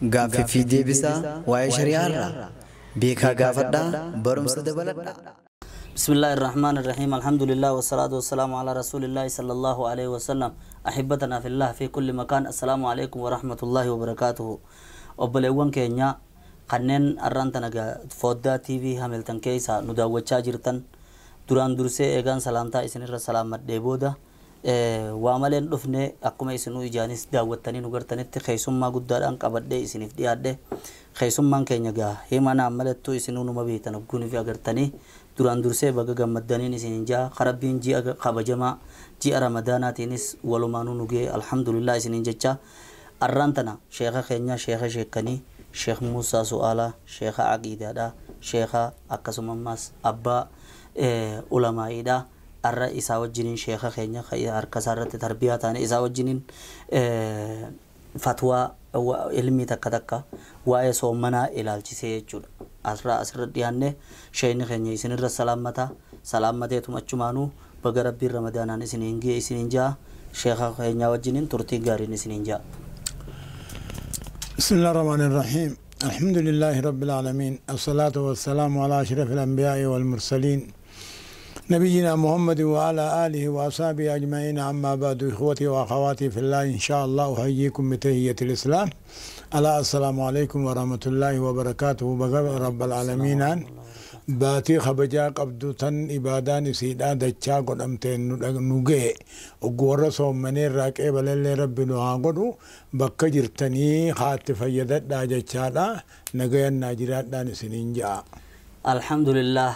Gaaffii fi deebisaa waa'ee shari'aa irraa beekaa gaafadhaa barumsa dabaladhaa. بسم الله الرحمن الرحيم، الحمد لله والصلاة والسلام على رسول الله صلى الله عليه وسلم. أحبتنا في الله في كل مكان، السلام عليكم ورحمة الله وبركاته. Obboleewwan keenya kanneen arraan tana foddaa TV Hamilton keessa nu daawwachaa jirtan, duraan dursee eegaan salaamtaa isinirra salaammadhee booda, waa maleen dhufne. Akkuma isinuu ijaanis daawwattanii nu gartanitti, keessummaa guddaadhaan qabadhee isiniif dhiyaadhe. Keessummaan keenya gaa himanaan malattuu isinuu numa beektan ogguunii fi agartanii. Duraan dursee baga gammaddaniin isinin jaa. Rabbiin ji'a kabajamaa ji'a Ramadaanaatiinis walumaanuu nu ga'e, alhamdulillah isinin jecha. Arraan tana sheeka keenya, sheeka sheekanii, Sheekh Muusaa Su'aalaa, sheeka aqiidaadha, sheeka akkasuma ammaas abbaa ulamaa'iidha. Arra isaa wajjiniin, sheeka keenya harka isaa irratti tarbiyaa taane, isaa wajjiniin fatwaa ilmii takka takka waa'ee soommanaa ilaalchisee jechuudha. Asirra dhiyaanne sheekni keenya isinirra salaammata. Salaammateetuma achumaanuu baga Rabbiin Ramadaanaan isiniin ga'e isiniin ja'a. Sheeka keenya wajjiniin turtii gaariin isiniin ja'a. بسم الله الرحمن الرحيم، الحمد لله رب العالمين، الصلاة والسلام على أشرف الأنبياء والمرسلين، نبينا محمد وعلى آله وأصحابه أجمعين، أما بعد، إخوتي وأخواتي في الله، إن شاء الله أحييكم بتحية الإسلام، ألا السلام عليكم ورحمة الله وبركاته. Baga رب العالمين baatii kabajaa qabdu tan ibaadaan isiidhaa dachaa godhamteen nu ga'e, oggu warra soommanee irraa qeebalallee Rabbi nu haa godhu. Bakka jirtanii haatti fayyadadhaa jechaadha. Nagayannaa jiraadhaan isiniin ja'a. Alhamdulillah,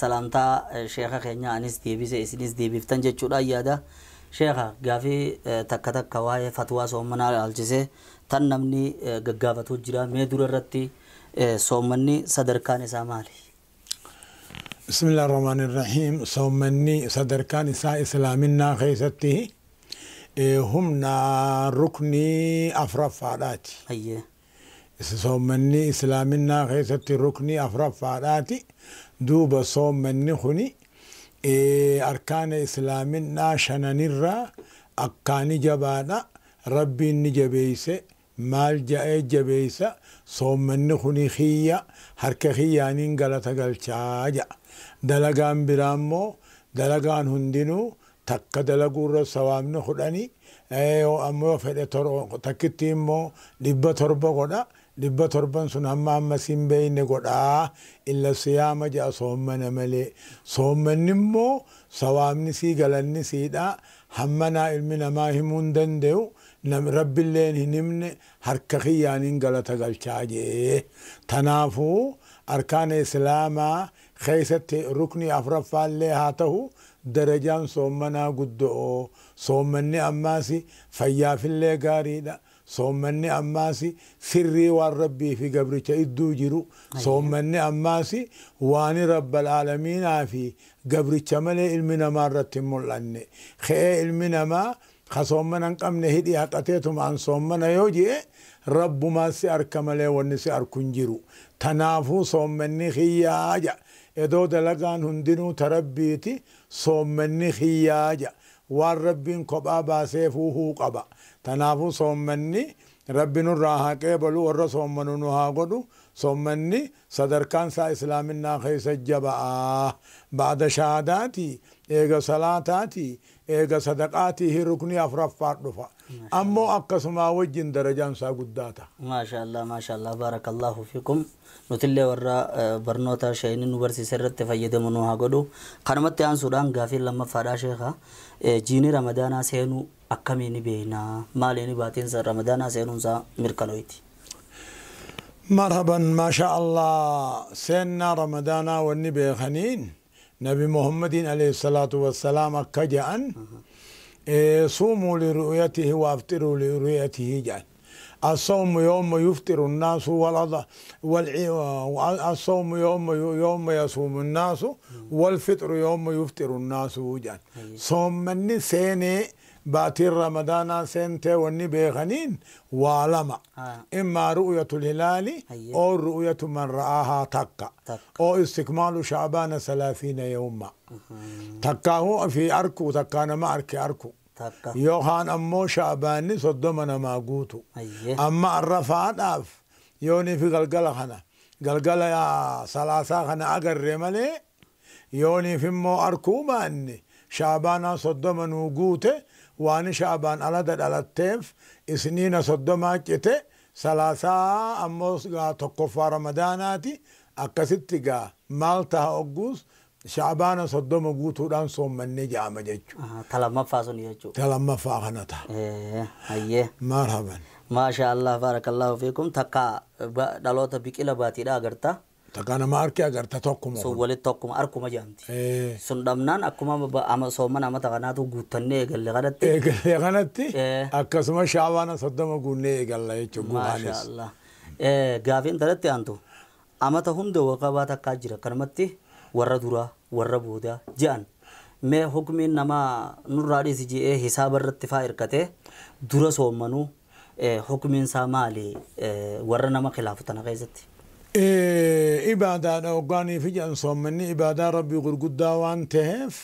salaamtaa sheeka keenya anis deebise, isinis deebiftan jechuudha yaada. Sheeka, gaafii takka takka waa'ee fatwaa soommanaa ilaalchisee tan namni gaggaafatu jira. Mee dura irratti soommanni sadarkaan isaa maali? بسم الله الرحمن الرحيم. Soommanni sadarkaan isaa islaaminaa keessatti humna ruknii afuraffaadhaati. Soommanni islaaminaa keessatti ruknii afuraffaadhaati. Duuba soommanni kuni arkaana islaaminaa shananirraa akkaani jabaadha. Rabbiin ni jabeeyse. Maal ja'ee jabeeysa? Soommanni kuni kiyya, harka kiyyaaniin galata galchaa ja'a. Dalagaan biraa immoo, dalagaan hundinuu takka dalaguurra sawaabni 10, ammoo fedhe takkitti immoo 700 godha. 700n sun hamma amma sin beeyne godhaa. Illa siyaama ja'a, soommana malee. Soommanni immoo sawaabni sii, galanni siidha, hammanaa ilmi namaa himuu hin danda'u, Rabbilleen hin himne. Harka kiyyaaniin galata galchaa jee. Tanaafuu arkaana islaamaa keessatti rukni afuraffaallee haa ta'u, darajaan soommanaa guddo'oo. Soommanni ammaas fayyaafillee gaariidha. Soommanni ammaas sirrii waan Rabbii fi gabricha idduu jiru. Soommanni ammaas waan rabbal aalamiinaa fi gabricha malee ilmi namaa irratti hin mul'anne. Ka'ee ilmi namaa ka soommana hin qabne hidhii haqateetuma an soommana yoo jee, Rabbumaa si arka malee wanni si arku hin jiru. Tanaafuu soommanni kiyyaa ja. Edoo dalagaan hundinuu ta Rabbiiti, soommanni kiyyaa ja. Waan Rabbiin kophaa baasee fuuhuu qaba. Tanaafuu soommanni Rabbi nurraa haa qeebalu, warra soommanu nu haa godhu. Soommanni sadarkaan isaa islaaminaa keessa jaba'aa. Ba'da shahaadaati, eega salaataati, eega sadaqaatii ruknii afuraffaa dhufa. Ammoo akkasumaa wajjin darajaan isaa guddaa ta'a. Maashaallah, maashaallah, baarakallahu fiikum. Nutillee warra barnoota sheeyni nu barsiise irratti fayyadamu nu haa godhu. Kanumatti aansuudhaan gaafii lammaffaadhaa, sheeka. Jiini Ramadaanaa seenuu akkamiin beeknaa? Maaliin baatiinsa Ramadaanaa seenuunsaa mirkanooyti? مرحبا، ما شاء الله. سيدنا رمضان والنبي خنين نبي محمد عليه الصلاة والسلام كجأن صوموا لرؤيته وافطروا لرؤيته جأن. الصوم يوم يفطر الناس الصوم يوم يصوم الناس والفطر يوم يفطر الناس جأن. صوم من سيني باتي رمضان سنت والنبي خنين ولما إما رؤية الهلال أو رؤية من رآها تكا أو استكمال شعبان 30 يوما. تكا هو في أركو تكا ما أركي أركو. Yookaan ammoo shaabaanni 30 namaa guutu. Amma arrafaadhaaf yoonii fi galgala kana galgala salaasaa kana agarre malee yooniif immoo arkuu baanne shaabaanaa 30 nuu guute waan shaabaan alada dhalatteef isniina 30 cite salaasaa ammoo gaa 1ffaa ramadaanaati akkasitti gaa maal taha ogguus shaabaana 30 guutuudhaan soommannee jedhama jechuudha. Talammaffaa sun jechuudha. Talammaffaa kana ta'a. Hayyee. Marhaban. Maasha Allah barakallahu fiikum takka dhaloota biqila baatiidha agarta. Takka nama harki agarta tokkuma. Sun walitti tokkuma arkuma jedhamti. Sun dhabnaan akkuma soomana amata kanaatu guuttannee eegalle kanatti. Eegalle kanatti akkasuma shaabaana 30 guunnee eegalla jechuudha. Maasha Allah. Gaafiin tanatti aantu amata hunda waqabaa takkaa jira kanumatti warra duraa warra boodaa jedhan. Mee hukumiin namaa nurraa dhiisi je'ee hisaaba irratti faa hirkatee dura soommanuu hukumiin isaa maali warra nama khilaafu tana keessatti? Ibaadaadha hoggaanii fi jedhan soommanni ibaadaa rabbii gurguddaa waan ta'eef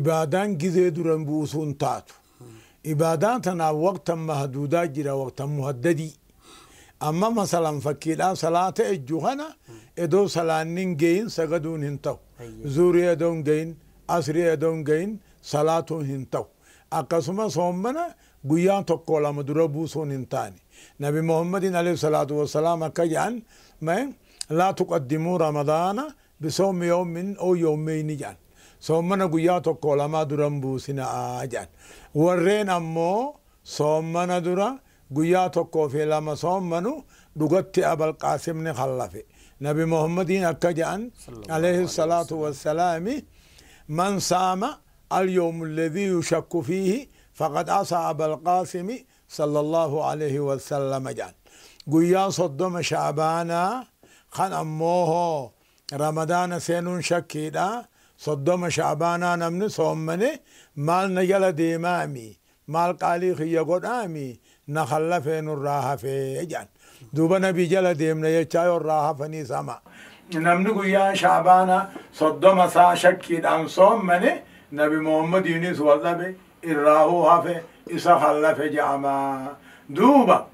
ibaadaan gizee duran buusuu hin taatu. Ibaadaan tanaaf waqtan mahduudaa jira waqtan muhaddadii. Amma masalan fakkiidhaan salaata ejju kana edoo salaanni hin geyin sagaduun hin ta'u. Zuurii edoo hin geyin, asrii edoo hin geyin salaatuun hin ta'u. Akkasuma soommana guyyaa 1 2 dura buusuun hin taane. Nabi Muhammadin alayhi salaatu wassalaam akka jedhan laa tuqaddimuu ramadaana bisoomi yoomin oo yoomeyni jedhan. Soommana guyyaa 1 2 dura hin buusinaa jedhan. Warreen ammoo soommana dura guyyaa 1 fi 2 soommanu dhugatti Abalqaasimni khallafe. Nabi Muhammadin akka jedhan alayhi salaatu wassalaami man saama اليوم الذي يشك فيه فقد عصى أبا القاسم صلى الله عليه وسلم جان. قيا صدم شعبانا خان أموه رمضان سينون شكيدا صدم شعبانا نمن صومني مال نجل ديمامي مال قالي خي آمي نخلفين الراحة في جان. دوبا نبي جل ديمنا يتشايو الراحة فني سما. نمن قيا شعبانا صدم سا شكيدا صومني نبي محمد يونس والله إراهو هفه إسا خلفه جعما دوبا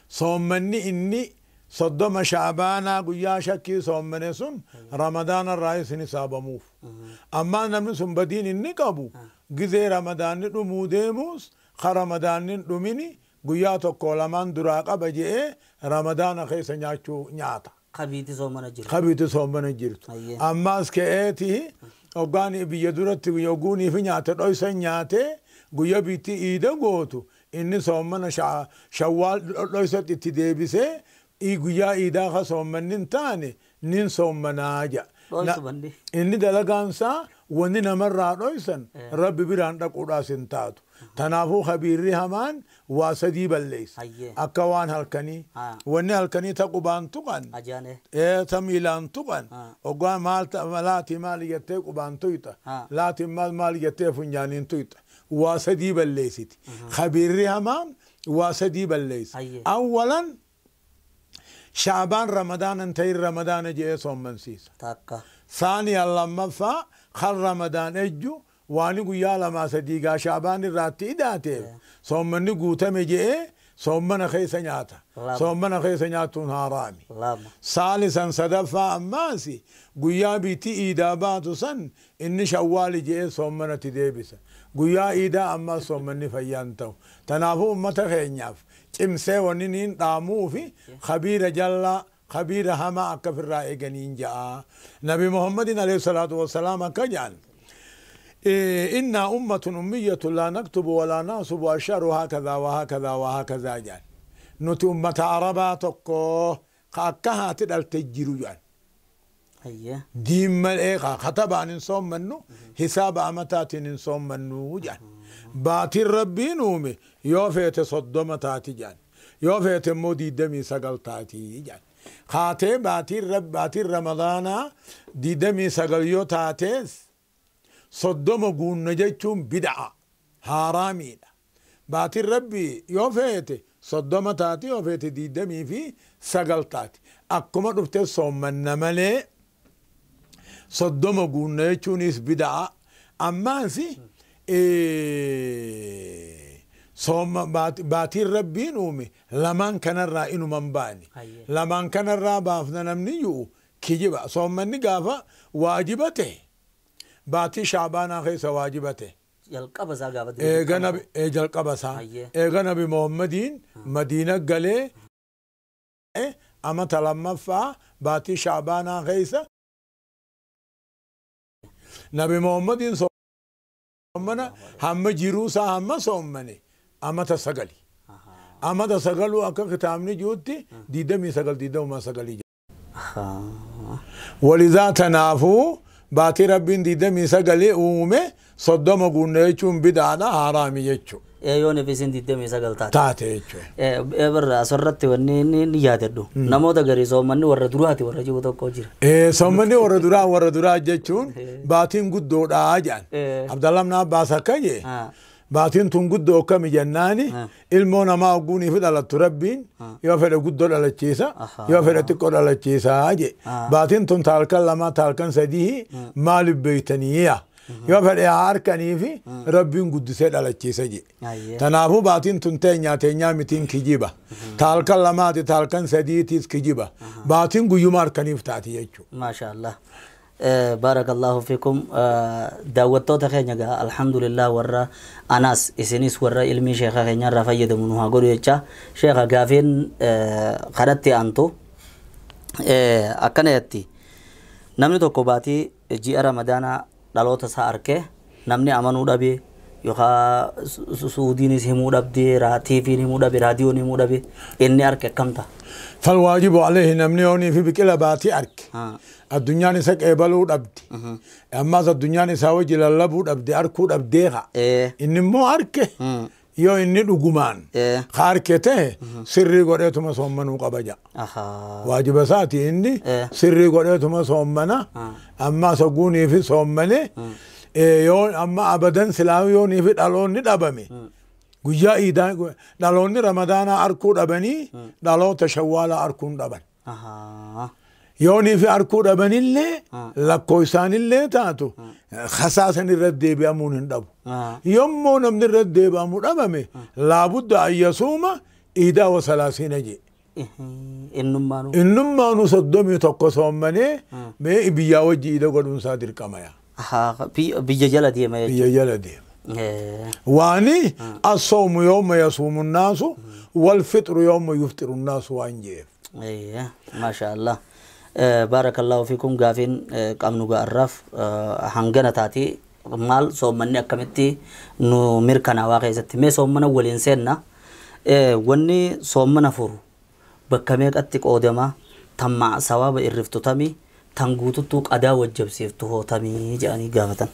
صومني إني صدم شعبانا قيا شكي صومني سن رمضان الرئيس نساب موف. أما نمن سن بدين إني قبو قذي رمضان نمو ديموس خرمضان نميني قيا تقولمان دراق بجئ رمضان خيس نياتشو نياتا خبيتي صومنا جرت خبيتي صومنا جرت. أما اسكئتي Hoggaan biyya duratti yoguunii fi nyaata dhoysan nyaatee guyyaa biitti iida gootu inni soommana shawwaal dhoysatti itti deebisee guyyaa iidaa ka soommanni hin taane nin soommanaa jedha. Inni dalagaansaa wanni namarraa dhoysan rabbi biraan dhaquudhaas hin taatu. Tanaafuu khabiirri hamaan waa sadii balleessa. Akka waan halkanii wanni halkanii ta qubaan tuqan ta miilaan tuqan hoggaa maal laatii maali jettee qubaan tuyxa laatiin maal maali jettee funyaaniin tuyxa waa sadii balleessiti. Khabiirri hamaan waa sadii balleessa. Awwalan shaabaan ramadaanan ta'in ramadaana je'ee soommansiisa. Saaniyan lammaffaa kan ramadaan ejju waan guyyaa 2 3 gaa shaabaan irraatti idaateef soommanni guutame je'ee soommana keessa nyaata. Soommana keessa nyaatuun haaraami. Saalisan sadaffaa ammaasi guyyaa biitti iidaa baatu san inni shawwaali je'ee soommanatti deebisa. Guyyaa iidaa ammaas soommanni fayyaan ta'u. Tanaafuu uummata keenyaaf cimsee wanni niin dhaamuu fi khabiira jallaa khabiira hamaa akka ofirraa eeganiin ja'a. Nabi Muhammadin alayhi salaatu wassalaam akka jedhan إنا أمة أمية لا نكتب ولا نحسب الشهر هكذا وهكذا وهكذا جان. نتي أمة عربا تكو قاكها تدل تجيرو جان. دين ملئ خطبا نصوم منو حساب أمتات نصوم منو جان. باتي ربي نومي يوفيت صدمة تاتي جان. يوفيت مودي دمي سقل تاتي جان. خاتي باتي رب باتي رمضان دي دمي سقل يو تاتيس صدم قون نجتهم بدعة حرامي باتي ربي يوفيت صدم تاتي يوفيت دي دمي في سقل تاتي أكما رفت صوم النملي صدم قون نجتهم بدعة أما سي Sooma baatiin rabbiin uume lamaan kanarraa inuman baane. Lamaan kanarraa baafna namni ji'u kijiba. Soommanni gaafa waajiba ta'e baatii shaabaanaa keessa waajiba ta'e. Jalqaba isaa gaafa Eega nabi jalqaba isaa. Eega nabi Muhammadiin Madiina galee amata lammaffaa baatii shaabaanaa keessa nabi Muhammadiin soommana hamma jiruu isaa hamma soommane amata 9. Amata 9 akka kitaabni jirutti 29 29. Walizaa tanaafuu baatii rabbiin 29 uume 30 guunne jechuun bidaadha haraami jechuudha. Yoon isin 29 taate. Taate jechuudha. Barra asirratti wanni inni yaadadhu namoota garii soommanni warra duraati warra jiru tokko jira. Soommanni warra duraa jechuun baatiin guddoodhaa jedhan. Abdallah ibn Abbaas akka jee baatiin tun guddoo akkami jennaani ilmoo namaa ogguunii fi dhalattu rabbiin yoo fedhe guddoo dhalachiisa yoo fedhe xiqqoo dhalachiisaa jee. Baatiin tun taalkan 2 taalkan 3 maaliif beeytaniiya? Yoo fedhe harkanii fi rabbiin guddisee dhalachiisa jee. Tanaafuu baatiin tun teenyaa mitiin kijiba. Taalkan 2 taalkan 3 kijiba. Baatiin guyyuma harkaniif taati jechuudha. Maashaallah. Barakallahu fiikum. Daawwattoota keenya gaa alhamdulillah warra anaas isinis warra ilmii sheekha keenya irraa fayyadamu nu haa godhu jecha. Sheekha gaafiin kadhatti aantu akkana jetti. Namni tokko baatii ji'a Ramadaanaa dhaloota isaa arkee namni amanuu dhabee yookaan suudiinis himuu dhabdee tiiviin himuu dhabe raadiyoon himuu dhabe inni arke akkam ta'a? Falwaajibu alayhi namni yoonii fi biqila baatii arke addunyaan isa qeebaluu dhabdi ammas addunyaan isaa wajji lallabuu dhabde arkuu dhabdee haa inni immoo arke yoo inni dhugumaan ka arke ta'e sirrii godheetuma soommanuu qaba ja'a. Waajiba isaati inni sirrii godheetuma soommana ammas ogguunii fi soommane yoo amma abadan silaa yoonii fi dhaloonni dhabame guyyaa iidaa dhaloonni ramadaanaa arkuu dhabanii dhaloota shawwaalaa arkuun dhaban. Yoonii fi arkuu dhabanillee lakkoo isaanillee taatu kasaasan irratti deebi'amuun hin dhabu. Yommuu namni irratti deebi'amu dhabame laabudda an yasuuma iidaa wa salaasiina jee. Innummaanuu 31 soommanee mee biyyaa wajji iida godhuunsaa dirqama yaa. Biyya jala deema jechuudha. Biyya jala deema. Waani assoomu yooma yasuumu nnaasu wal fixru yooma yufxiru nnaasu waan jeef. Maashaallah. Barakallahu fiikum gaafiin qabnu ga'arraaf hangana taati maal soommanni akkamitti nu mirkanaawaa keessatti mee soommana waliin seenna wanni soommana furu bakka meeqatti qoodama tan sawaaba irriftu tamii tan guututtuu qadaa wajjabsiiftu hootamii jedhanii gaafatan.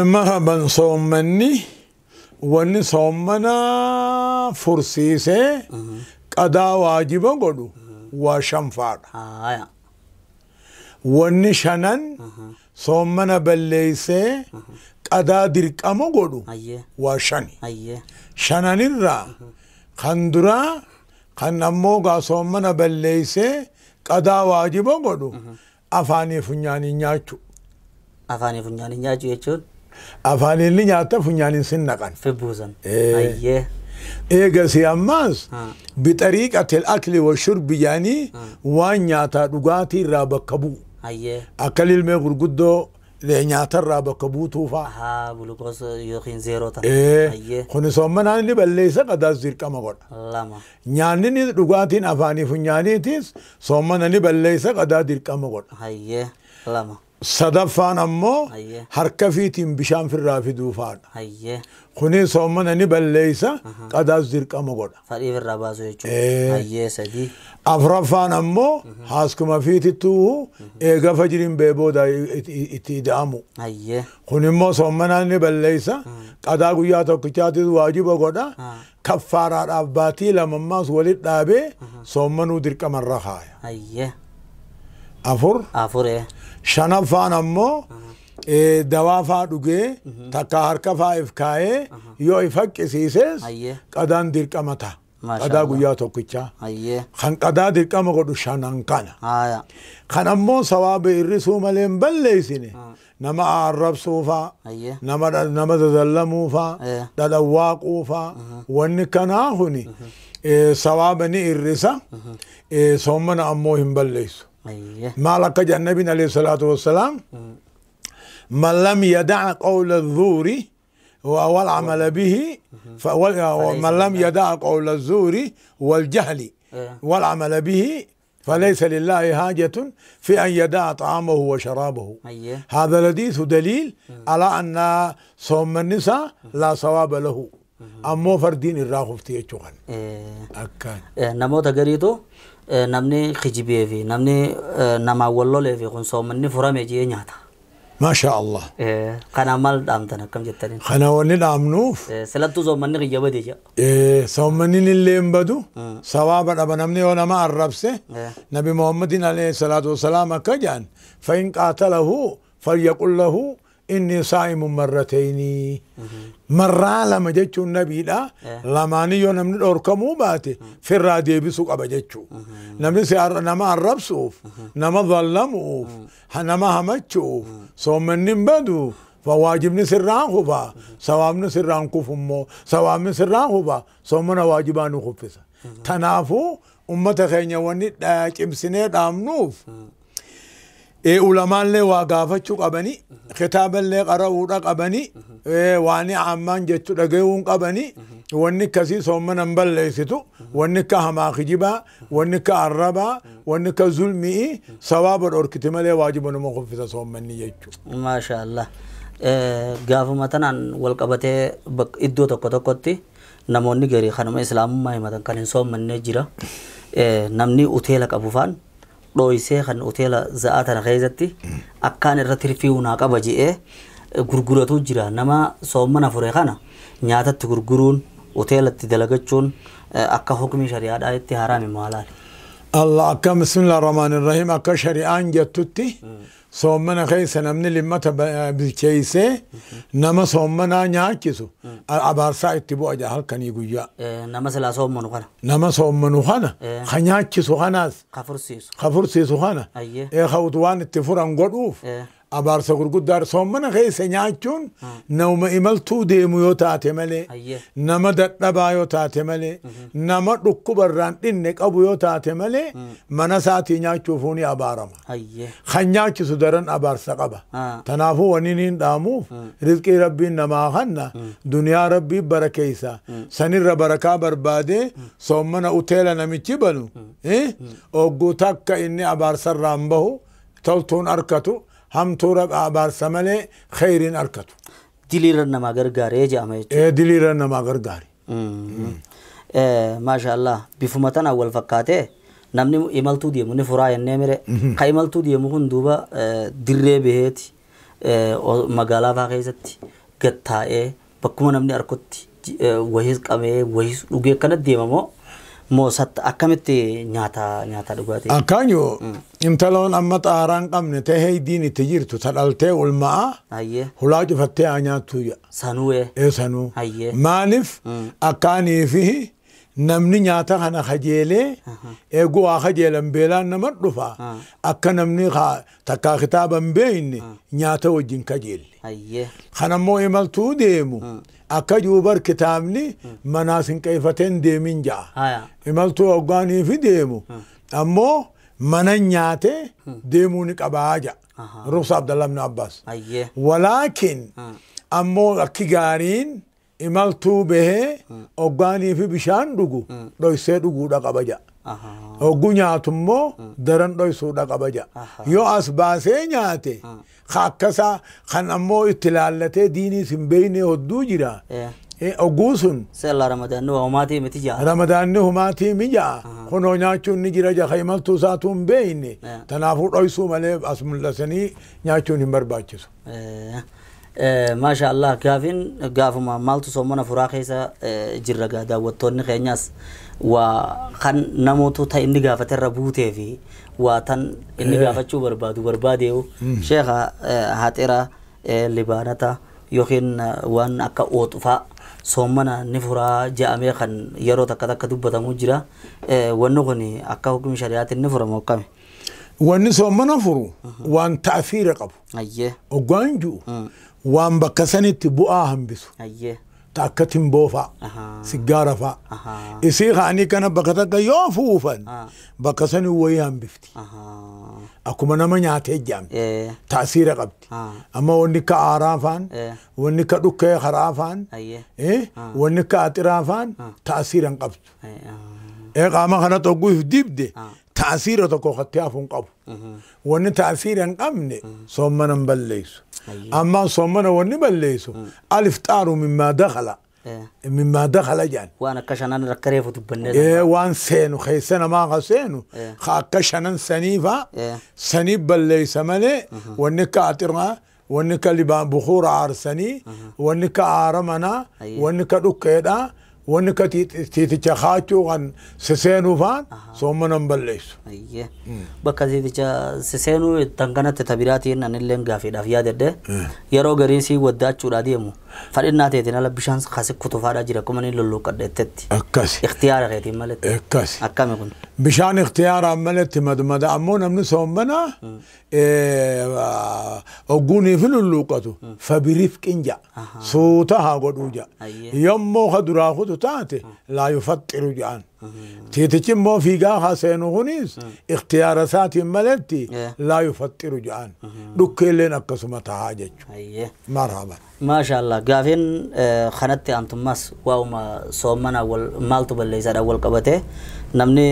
Marhaban soommanni wanni soommana fursiisee qadaa waajiba godhu waa shanfaadha. Wanni shanan soommana balleessee qadaa dirqama godhu waa shani. Shananirraa kan duraa kan ammoo gaa soommana balleessee qadaa waajiba godhu afaanii funyaaniin nyaachuu. Afaanii funyaaniin nyaachuu jechuun? Afaaniin ni nyaatta funyaaniin sin naqan. Fibbuusan. Eegasi ammaas bixariiqatil akli wa shurbi jedhanii waan nyaataa dhugaatii irraa bakka bu'u. Akka lilmee gurguddoo nyaatarraa bakka buutuu fa'a. Gulukoos yookiin zeeroo ta'a. Kuni soommanaan inni balleessa qadaas dirqama godha. Nyaanni dhugaatiin afaanii funyaaniitis soommana ni balleessa qadaa dirqama godha. Sadaffaan ammoo harka fiitiin bishaan firraa fiduu fa'aadha. Kuni soommana ni balleessa qadaas dirqama godha. Fadhii firraa baasuu jechuudha. Afraffaan ammoo haaskuma fiitittuu eega fajriin ba'ee booda itti ida'amu. Kun immoo soommanaan ni balleessa qadaa guyyaa tokkichaatiis waajiba godha. Kaffaaraadhaaf baatii lamammaas walitti dhaabee soommanuu dirqamarra kaaya. Afur. Shanaffaan ammoo dawaa faa dhugee takka harka faa if kaayee yoo if haqqisiises qadaan dirqama ta'a. Qadaa guyyaa tokkichaa. Kan qadaa dirqama godhu shanan kana. Kan ammoo sawaaba hir'isuu malee hin balleessine Nama arrabsuufaa, nama dadallamuufaa, dhadhawwaaquufaa, wanni kanaa kuni sawaaba ni irrisa, soommana ammoo hin balleessu. Maal akka jedhan nabiin alayhi salaatu wassalaam, من لم يدع قول الزور والعمل به، ومن لم يدع قول الزور والجهل والعمل به فليس لله حاجة في أن يدع طعامه وشرابه. هذا الحديث دليل على أن صوم النساء لا صواب له. أمو فردين الراخف تيجوهن. أكان. نموت قريتو نمني خجبيه في نمني نما والله في خن صوم النفرة مجيء نهتا. ما شاء الله. خنا مال دامتنا كم جترين. خنا وني دامنوف. سلطو صوم النخ يبدي جا. صوم النين اللي ينبدو. صواب أبا نمني وانا ما الربسه. نبي محمد عليه الصلاة والسلام كجان فإن قاتله فليقل له إني صائم مرتين. مرة لما جتشو النبي لا لما نيو نمني الأركمو باتي في الرادي بسوق أبا جتشو. نمني سيار نما الربسوف نما ظلموف نما همتشوف صوم النين بدو فواجبني سران خفا سوامني سران كفمو سوامني سران خفا صومنا واجبانو خفسا تنافو أمة خينيا وني إمسنة دامنوف. علماء اللي واقفة قبني خطاب اللي قرأوا قبني واني عمان جت رجعون قبني واني كسي صومنا نبلسته واني كهما خجبا واني كعربا واني كظلمي ثواب الأركتمال واجب نمخفف صومني يجوا. ما شاء الله. قافوا مثلا والقبته بق إدو تكتكتي نموني غيري خانم إسلام ما مثلا كان صوم من نجرة نمني أوتيلك أبو فان. Dho'isee kan hoteela za'aa tana keessatti akkaan irra tirfii hunaa qaba je'ee gurguratu jira. Nama soomana fure kana nyaatatti gurguruun hoteelatti dalagachuun akka hukmi shari'aadhaa itti haraami maalaali. Allah akka bismillah rahmaan rahim akka shari'aan jettutti soomana keessa namni limmata bilcheessee nama soomanaa nyaachisu abaarsaa itti bu'a jaa halkanii guyyaa. Nama silaa soomanu kana. Nama soomanu kana ka nyaachisu kanaas. Ka fursiisu. Ka fursiisu kana. Hawtu waan itti furan godhuuf abaarsa gurguddaa soomana keessa nyaachuun nama imaltuu deemu yoo taate malee nama dadhabaa yoo taate malee nama dhukkubarraan dhinne qabu yoo taate malee mana isaatii nyaachuufuu ni abaarama. Kan nyaachisu daran abaarsa qaba. Tanaafuu wanni niin dhaamuuf rizqii rabbiin namaa kanna duniyaa rabbii barakeessa sanirra barakaa barbaadee soomana uteela namichi banu ogguu takka inni abaarsarraan bahu toltuun arkatu. هم تورب أبار سملة خيرين أركتو. دليل نما غرغاري جامع. دليل نما غرغاري. ما شاء الله بفمتنا أول فقاته نمني إمالتو دي من فراي النمرة قيمالتو دي مهون دوبا دري بهت مقالة فاقيزت قطعة بكم نمني أركت وهيز قمة وهيز وجي كانت دي مو موسات أكملت نياتا نياتا دعاتي. أكانيو إمتلون أما تاران قمنا تهي ديني تجيرتو تلالته والماء. أيه. هلاج فتة عنياتو. سانوه. إيه سانو. أيه. مالف أكاني فيه نمني نياتا خنا خجيلة. إيجو أخجيل بيلان نمر رفا. أكن نمني خا تكا خطابا بيني نياتا وجين خجيل. أيه. خنا مو إمالتو ديمو. أكجوبر كتابني مناسين كيفتين ديمين جا. إمالتو أغاني في ديمو. أمو مننياته ديمونك أباجا. رخص عبد الله بن عباس. ولكن أمو أكيغارين إمالتو به أغاني في بشان دوغو. دويسة دوغو داك أباجا. أغنياتمو درن دويسو داك أباجا. يو أسباسي نياته. خاكسا خان أمو اتلالته ديني سنبيني هدو جرا. أغوسن. سألا رمضان نو هماتي متجا. رمضان نو هماتي مجا. خنو نياتون نجرا جا خيمالتو ساتون بيني. تنافو دويسو مالي أسم الله سني نياتون همبر باچسو. ما شاء الله كافين قافما مالتو صومنا فراخيسا جرقا داوتون خينياس وخن نموتو تا إني قافة الربوتي في وتن إني قافة شو بربادو برباديو شيخا هاتيرا لبانتا يوخين وان أكا أوتفا صومنا نفرا جامع خن يرو تكتا كدوبة مجرا ونغني أكا حكم شريعة النفرا موقمي. Wanni soommana furu waan ta'afiira qabu. Ayyee. Oggaan ji'u waan bakka sanitti bu'aa hambisu. Ayyee. Ta akka timboo fa'a. Siggaara fa'a. Isii ka'anii kana bakka takka yoo fuufan bakka sani wayii hambifti. Akkuma nama nyaatee jaamti. Ta'asiira qabdi. Amma wanni akka aaraa faan, wanni akka dhukkee karaa faan, wanni akka axiraa faan ta'asiira hin qabdu. Qaama kana tokko dibde ta'asiira tokko kattee hafu hin qabu. Wanni ta'asiira hin qabne soommana hin balleessu. Amma soommana wanni balleessu alifxaaru mimmaa dakhala. Mimmaa dakhala jedhan. Waan akka shanan rakka reefu dubbannee. Waan seenu keessa namaa ka seenu ka akka shanan sanii faa sanii balleessa malee wanni akka axiraa, wanni akka libaan bukuura aarsanii, wanni akka aara manaa, wanni akka dhukkeedhaa, wanni akka tiiticha kaachuu kan siseenuu faan soommana hin balleessu. Bakka tiiticha siseenuu tan kanatti tabiraatiin anillee gaafiidhaaf yaadadhe yeroo garii sii waddaachuudhaa deemu fadhinnaa teetiin ala bishaan kasi kutufaadhaa jira akkuma inni lolluuqqadheettetti. Akkasi. Ikhtiyaara keetiin maletti. Akkasi. Akkami kun? Bishaan ikhtiyaaraan maletti madmada ammoo namni soommana ogguunii fi lulluuqqatu fabirifqin ja'a. Suuta haa godhuu ja'a. Yommuu ka duraa kutu taate laa yufaxxiru ja'an. Tiitichi immoo fiigaa haa seenu kunis ikhtiyaara isaatiin maletti laa yufaxxiru ja'an. Dhukkeelleen akkasuma tahaa jechuudha. Marhaban. Maashaallah gaafiin kanatti aantummaas waa'uma soommana maaltu balleessaadhaan wal qabate namni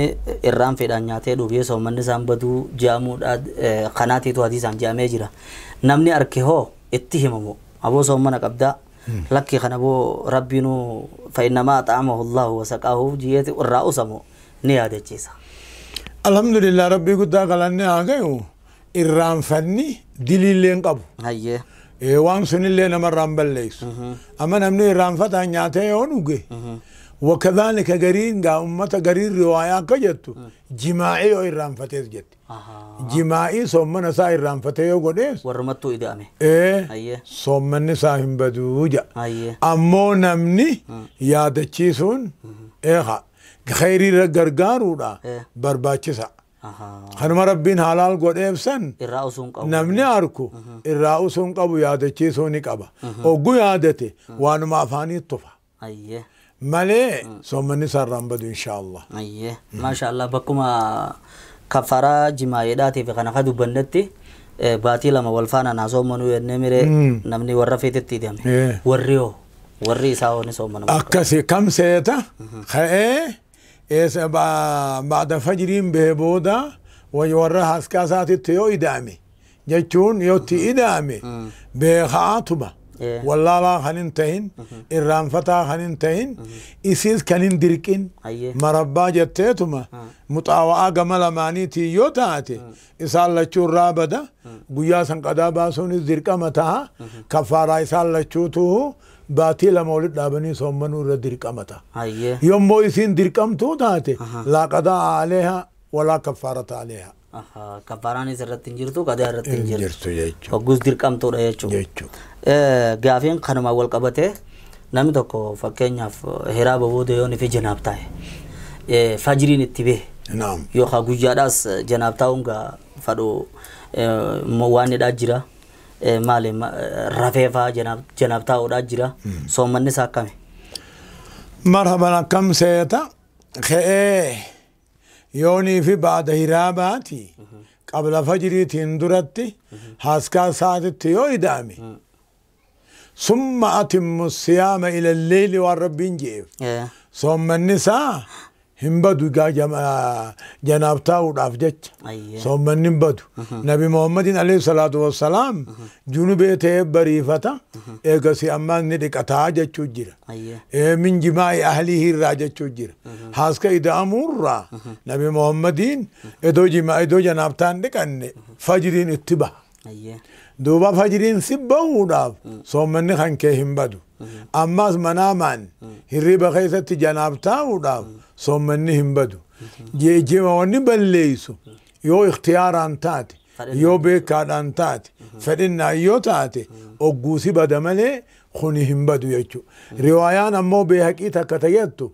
irraan fedhaan nyaatee dhugee soommanni isaan baduu jaamuudha kanaatiitu hadiisaan jaamee jira. Namni arke hoo itti himamu aboo soommana qabdaa lakki kana boo rabbiinuu fa'innamaa xaamahu Allahu wasaqaahu jiyeeti irraa usamu ni yaadachiisa. Alhamdulillah rabbii guddaa galannee haa gahu irraanfanni diliillee hin qabu. Hayyee. Waan sunillee namarraa hin balleessu. Amma namni irraanfataan nyaatee yoo dhuge wakadhalika gariin gaa ummata gariin riwaayaa akka jettu jimaa'ii yoo irraanfatees jetti. Jimaa'ii soommana isaa irraanfatee yoo godhees. Warrumattuu ida'ame. Soommanni isaa hin baduu jedha. Ammoo namni yaadachiisuun eeqa khayriirra gargaaruudha barbaachisa. Kanuma rabbiin halaal godheef san namni arku irraa usuun qabu yaadachiisuu ni qaba. Oggu yaadate waanuma afaanii tufa. Malee soommanni isaa irraa hin badu inshaallah. Maashaallah bakkuma kafaraa jimaayeedhaatii fi kana ka dubbannetti baatii lama wal faana naa soommanuu jennee miree namni warra feetetti hidhame. Warri hoo warri isaa hoo ni soommana. Akkasi kam seeta ka'ee baada fajriin bahee booda warra haskaa isaatitti yoo ida'ame jechuun yoo itti ida'ame beekaatuma wallaalaa kan hin tahin irraanfataa kan hin tahin isiis kan hin dirqin marabbaa jetteetuma muxaawa'aa gama lamaaniitiin yoo taate isaan lachuu irraa bada guyyaa san qadaa baasuunis dirqama ta'a kaffaaraa isaan lachuutu baatii lama walitti dhaabanii soommanuu irra dirqama ta'a. Yommuu isiin dirqamtuu taate laa qadaa aleeha walaa kaffaarata aleeha. Kaffaaraanis irratti hin jirtu qadaa irratti hin jirtu jechuudha. Hogguus dirqamtuudha jechuudha. Gaafiin kanuma wal qabate namni tokko fakkeenyaaf hiraaba booda yoo fi janaab taa'e fajriin itti bahe yookaan guyyaadhaas janaab taa'uun gaa fadhu waan hidhaa jira. Maali rafee fa'aa janaab taa'uudhaa jira. Soommanni isaa akkami? Marhaban akkam seeta ka'ee yoonii fi baada hiraabaati qabla fajriitiin duratti haskaa isaatitti yoo ida'ame summa atimmu siyaama ila lleyli waan rabbiin je'eef soommanni isaa hin badu gaa janaab taa'uudhaaf jecha soommanni hin badu. Nabi Muhammadin alayhi salaatu wassalaam junubee ta'ee bariifata eegasi ammaan ni dhiqataa jechuu jira. Min jimaa'i ahlii irraa jechuu jira. Haaska ida'amuurraa Nabi Muhammadiin edoo jimaa edoo janaabtaan dhiqanne fajriin itti baha. Duuba fajriin si bahuudhaaf soommanni kan kee hin badu. Ammas manaamaan hirriba keessatti janaab taa'uudhaaf soommanni hin badu. Geejjiba wanni balleessu yoo ikhtiyaaraan taate yoo beekaadhaan taate fedhinnaan yoo taate ogguusi bada malee kuni hin badu jechuudha. Riwaayaan ammoo beehaqii takka ta'ettu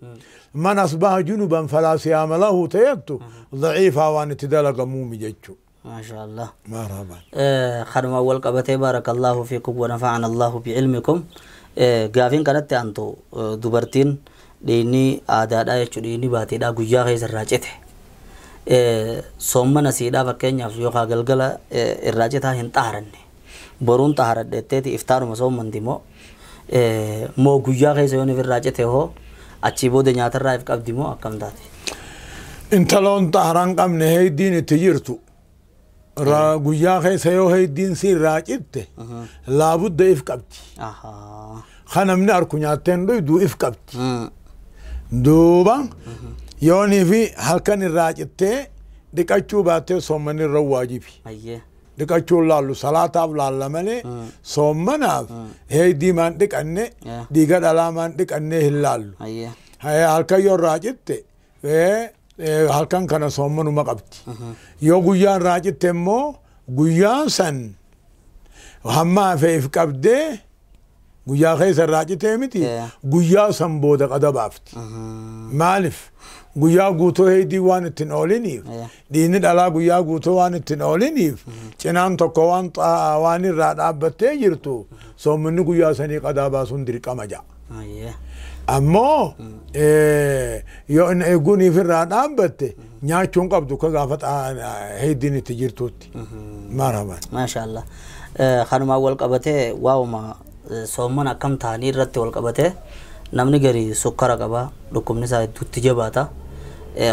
man asbaha junuban falaa siyaama lahu ta'ettu daciifaa waan itti dalagamuumi jechuudha. Maasha Allah. Marhaban. Kanuma wal qabatee, barakallahu fiikum wa nafa'ana Allahu bi'ilmikum. Gaafiin kanatti aantu, dubartiin dhiigni aadaadhaa jechuun dhiigni baatiidhaa guyyaa keessa irraa cite. Soommana siidhaa fakkeenyaaf yookaan galgala irraa citaa hin xaaranne. Boruun xaaradheetteeti iftaanuma soommanti moo, moo guyyaa keessa yoon irraa cite hoo achii booda nyaatarraa if qabdi moo akkam taate? Intaloon xaaraan qabne heeydiin itti jirtu. Guyyaa keessa yoo heeydiin si irraa citte, laabudda if qabdi. Kan namni arku nyaateen dhuydu if qabdi. Duuba yoonii fi halkan irraa cittee dhiqachuu baattee soommanni irra waajibi. Dhiqachuun laallu salaataaf laalla malee soommanaaf heeydii maan dhiqanne, dhiiga dhalaa maan dhiqanne hin laallu. Halkan yoo irraa citte, halkan kana soommanuma qabdi. Yoo guyyaan irraa citte immoo guyyaan san hamma hafe if qabdee, guyyaa keessa irraa citee miti, guyyaa san booda qada baafti. Maaliif? Guyyaa guutuu heeydii waan ittiin ooliniif, dhiigni dhalaa guyyaa guutuu waan ittiin ooliniif, cinaan tokko waan waan irraa dhaabbattee jirtu, soommanni guyyaa sanii qadaa baasuun dirqama ja'a. Ammoo yoo inni eeguuniif irraa dhaabbatte nyaachuun qabdu akka gaafa heeydiin itti jirtutti. Marhaban. Maasha Allah. Kanumaan wal qabatee, waa'uma soomman akkam ta'anii irratti wal qabatee, namni gari sukkara qaba, dhukkubni isaa hedduutti jabaata.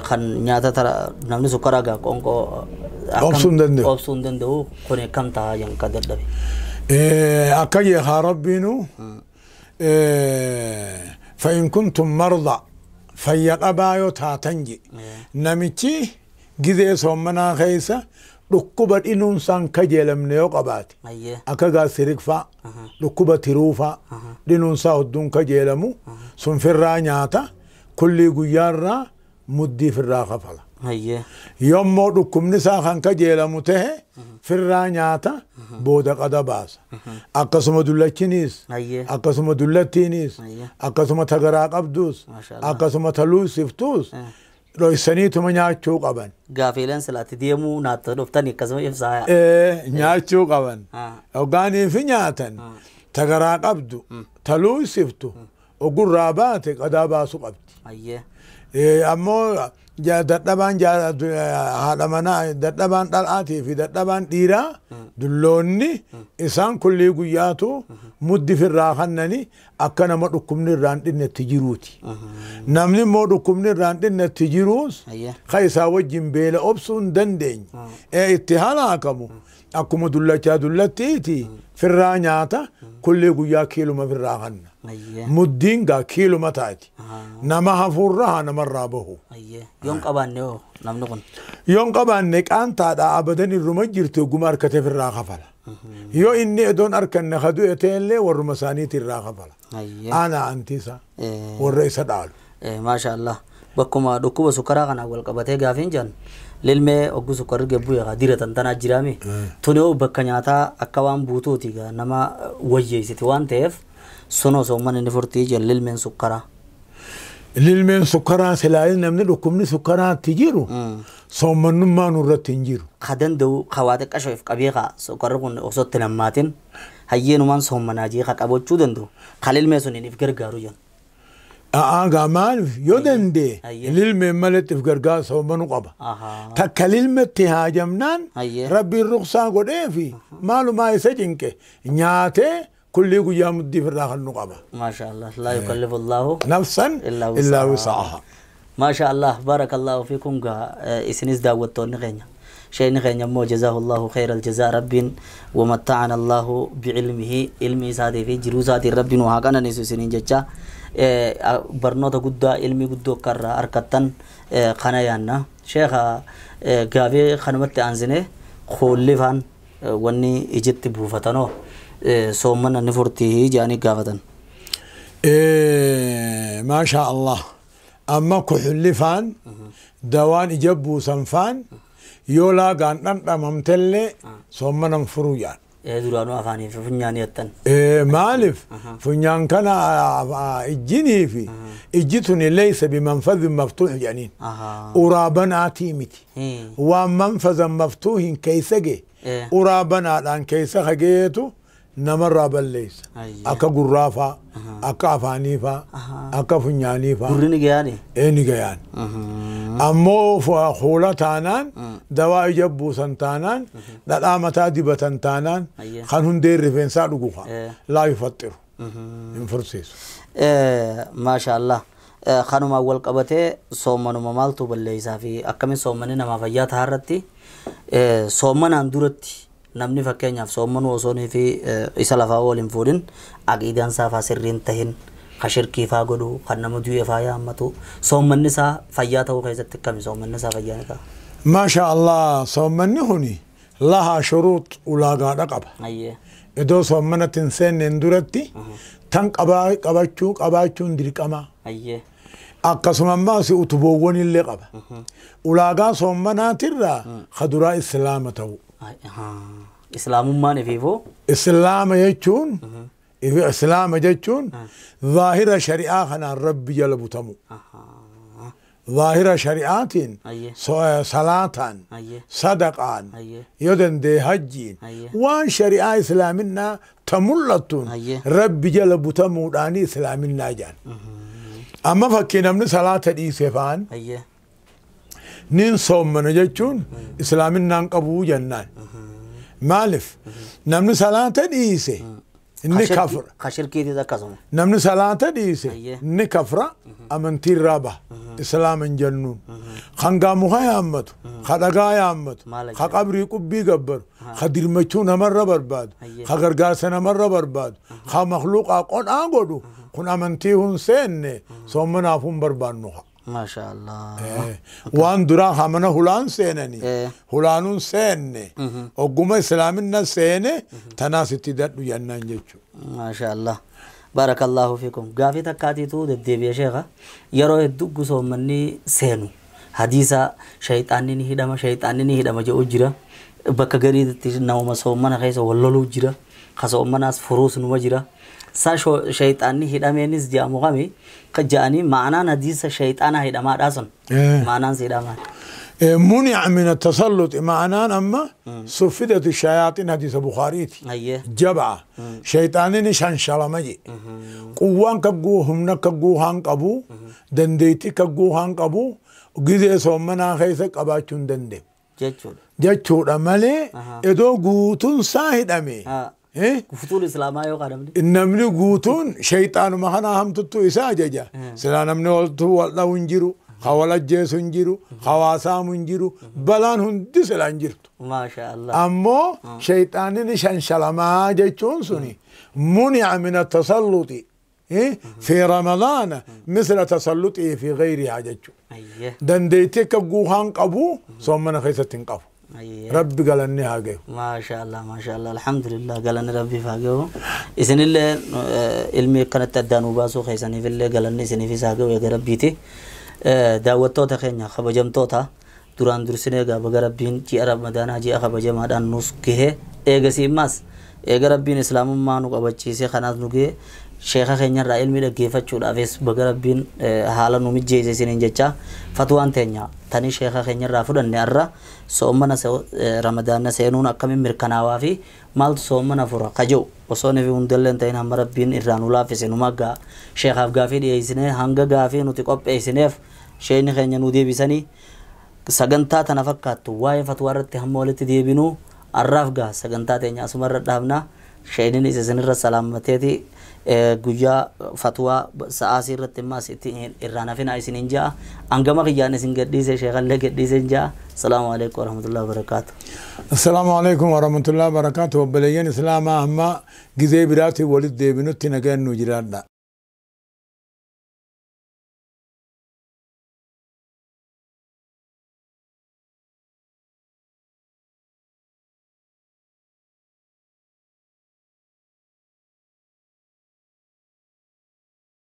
Kan nyaata tara namni sukkara gaa qoonqoo Obsuu hin danda'u. Obsuu hin danda'u, kun akkam ta'a jan ka dadhabe? Akka jeekaa Rabbiinu, فإن كنتم مرضى, fayya qabaa yoo taatan je, namichi gizee soommanaa keessa dhukkuba dhinuunsaan kajeelamne yoo qabaate, akka gaasirikfaa, dhukkuba tiruufaa dhinuunsaa hodduun kajeelamu sun, firraa nyaata, kullii guyyaarraa muddii firraa kafala. Yommuu dhukkubni isaa kan kajeelamu tahe firraa nyaata, booda qada baasa. Akkasuma dullachiniis, akkasuma dullattiinis, akkasuma tagaraa qabduus, Maasha Allah. akkasuma taluusiftuus dhoysaniituma nyaachuu qaban. Gaafiileen silaatti deemuu naatta dhuftanii akkasuma ibsaa. Nyaachuu qaban. Hoggaanii fi nyaatan tagaraa qabdu taluusiftu ogurraa baate qadaa baasuu qabdi. Ammoo dadhabaan haadha manaa, dadhabaan dhal'aatii fi dadhabaan dhiiraa dulloonni isaan kullii guyyaatu muddi firraa kannani akka nama dhukkubni irraan dhinnetti jiruuti. Namni immoo dhukkubni irraan dhinnetti jiruus ka isaa wajjin beela obsuu hin dandeenye. Itti halaakamu akkuma dullachaa dullattiiti firraa nyaata, kullii guyyaa kiiluma firraa kanna. Muddiin gaa kiiluma taati. Nama hafuurra haa namarraa bahu. Yoon qabaanne hoo namni kun? Yoon qabaanne qaantaadha, abadan irruma jirtu, oguma harkatee firraa kafala. Yoo inni edoon harkanne ka du'e ta'ellee warruma isaaniiti irraa kafala. Ana antiisa warra isa dhaalu. Maasha Allah. Bakkuma dhukkuba sukkaraa kanaan wal qabatee gaafiin jiran, lilmee oggu sukkarri gebbuu yaa diratan tanaa jiraame. Tuni hoo bakka nyaataa akka waan buutuuti gaa nama wayyeessiti waan ta'eef, sun osoo manni inni furtii jiran lilmeen sukkaraa. Lilmeen sukkaraa silaa namni dhukkubni sukkaraatti jiru soommannummaan irratti hin jiru. Ka danda'u ka waa xiqqasho if qabee ka sukkarri kun osoo itti nammaatin hayyeenumaan soommanaa jee ka qabachuu danda'u ka lilmee suniin if gargaaru jiran. A'aa gaa, maaliif yoo danda'e lilmeen maletti if gargaara soommanuu qaba. Takka lilmetti haajamnaan Rabbiin ruqsaa godheefi maalumaa isa cinqe, nyaatee kullii guyyaa muddii firraa kan nu qaba. Maasha Allah. لا يكلف الله نفسا إلا إلا وسعها. ما شاء الله، بارك الله فيكم. gaa isinis daawwattoonni keenya, sheekni keenya immoo جزاه الله خير الجزاء, rabbiin ومتعنا الله بعلمه, ilmi isaatii fi jiruu isaatiin rabbiin waa qananiisu isiniin jecha, barnoota guddaa, ilmi guddoo akka irraa argattan kana yaanna. Sheekha, gaafii kanumatti aansine, koolli faan wanni ijitti buufatanoo soommana ni furtii jedhanii gaafatan. Maasha Allah. Amma kuxulli faan dawaan ija buusan faan yoo laagaan dhandhamamtellee soommanan furuu jaan. Duraanuu afaanii fi funyaanii jettan. Maaliif funyaan kana ijjinii fi ijji tuni laysa bimanfadhin maftuuh jedhaniin. Uraa banaatii miti. Waan manfazan maftuuhin keessa gee uraa banaadhaan keessa hageetu namarraa balleessa. Akka gurraafaa, akka afaaniifaa, akka funyaaniifaa. Gurri ni gayaani? Ni gayaan. Ammoo fuula taanaan, dawaa ija buusan taanaan, dhadhaa mataa dibatan taanaan, kan hundee rifeensaa dhugu laa yufaxxiru. Hin fursiisu. Maasha Allah. Kanumaan wal qabatee soommanuma maaltu balleessaa fi akkamiin soommanni namaa fayyaa ta'a irratti soommanaan duratti namni fakkeenyaaf soommanuu osoo fi isa lafaa waliin fuudhin aqiidaan isaa faa sirriin tahin ka shirkii faa godhu kan nama du'e faa yaammatu soommanni isaa fayyaa ta'uu keessatti akkami soommanni isaa fayyaa ni ta'a? Maasha Allah, soommanni kuni lahaa shuruut ulaagaadha qaba. Iddoo soommanatti hin seenneen duratti tan qabachuu qabaachuun dirqama. Akkasuma ammaas utuboowwan illee qaba. Ulaagaa soommanaatirraa ka duraa islaama ta'u. Islaamummaan ifiifuu? Islaama jechuun zaahira shari'aa kanaan rabbi jala butamu. Zaahira shari'aatiin salaataan, sadaqaan, yoo danda'e hajjiin waan shari'aa islaaminaa ta mul'attuun rabbi jala butamuudhaan islaaminaa jedhan. Amma fakkii namni salaata dhiise faan nin soommana jechuun islaaminaan qabuu jennaan. Maaliif namni salaata dhiise inni kafra. Ka shirkiitis akkasuma. Namni salaata dhiise inni kafra amantiirraa baha islaama hin jennuun. Kan gaamuka yaammatu, ka dhagaa yaammatu, ka qabrii qubbii gabbaru, ka dirmachuu namarra barbaadu, ka gargaarsa namarra barbaadu, ka makluuqaa qodhaa godhu kun amantii hun seenne soommanaaf hun barbaannu. Maasha Allah. Waan duraa hamana hulaan seenani hulaanuun seenne ogguma islaaminna seene tanaas itti dadhu jennaan jechuudha. Maasha Allah. Barakallahu fiikum. Gaafii takkaatiitu deddeebi'e sheekha. Yeroo hedduu soommanni seenu hadiisa shayxaanni ni hidhama shayxaanni ni hidhama jedhu jira. Bakka gariitti namuma soommana keessa wal loluu jira. Ka soommanaas furuus numa jira. Sa shayxaanni hidhameenis jedhamu kami ka ja'anii ma'anaan hadiisa shayxaanaa hidhamaadhaa sun ma'anaan si hidhamaa. منع من التسلط معناه أما صفدت الشياطين حديث بخاريتي جبعة شيطانين شنشلمجي قوان كجوهم نكجوهان قبو دنديتي كجوهان قبو جزء سومنا خيس قباتشون دندي جتشون أمالي إدو قوتون ساهد أمي قوتون إسلاما يو قادم نمني قوتون شيطان مهنا هم تتو إساجة سلا نمني والتو والله ونجرو خوالات جيس انجرو خواسام انجرو بلان هندس الانجرتو ما شاء الله أمو شيطان نشان شلما جيتون سني منع من التسلط في رمضان مثل تسلطه في غيرها جيتشو دنديتك قوهان قبو صومنا خيسة تنقفو ربي قال اني هاجيو ما شاء الله ما شاء الله الحمد لله قال اني ربي فاجيو إذن اللي علمي كانت تدانو باسو خيساني في اللي قال اني سني في ساجيو يا ربيتي daawwattoota keenya kabajamtoota duraan dursinee egaa baga rabbiin ji'a ramadaanaa ji'a kabajamaadhaan nus gahee eegasii immaas eega rabbiin islaamummaa nu qabachiisee kanaas nu gahee sheeka keenyarraa ilmi dhaggeeffachuudhaafis baga rabbiin haala nu mijjeesse isiniin jecha fatwaan teenya tanii sheeka keenyarraa fudhanne har'a soommana ramadaana seenuun akkamiin mirkanaawaa fi maaltu soommana fura ka jedhu osoo nufi hundallee hin ta'in hamma rabbiin irraa nu laaffise nu maggaa sheekaaf gaafii dhiyeessinee hanga gaafii nuti qopheessineef sheekni keenya nu deebisanii sagantaa tana fakkaattu waa'ee fatwaa irratti hamma walitti deebinuu arraaf gaa sagantaa teenya asumarra dhaabna sheekni isinirra salaammateeti guyyaa fatwaa sa'aasii irratti immaas irraan hafina isiniin ja'a hangama kiyyaan isin gadhiise sheekallee gadhiise ja'a. السلام عليكم ورحمة الله وبركاته. السلام عليكم ورحمة الله وبركاته. وبليين إسلام أما جزء براتي ولد ديبنو تنجن نجراننا.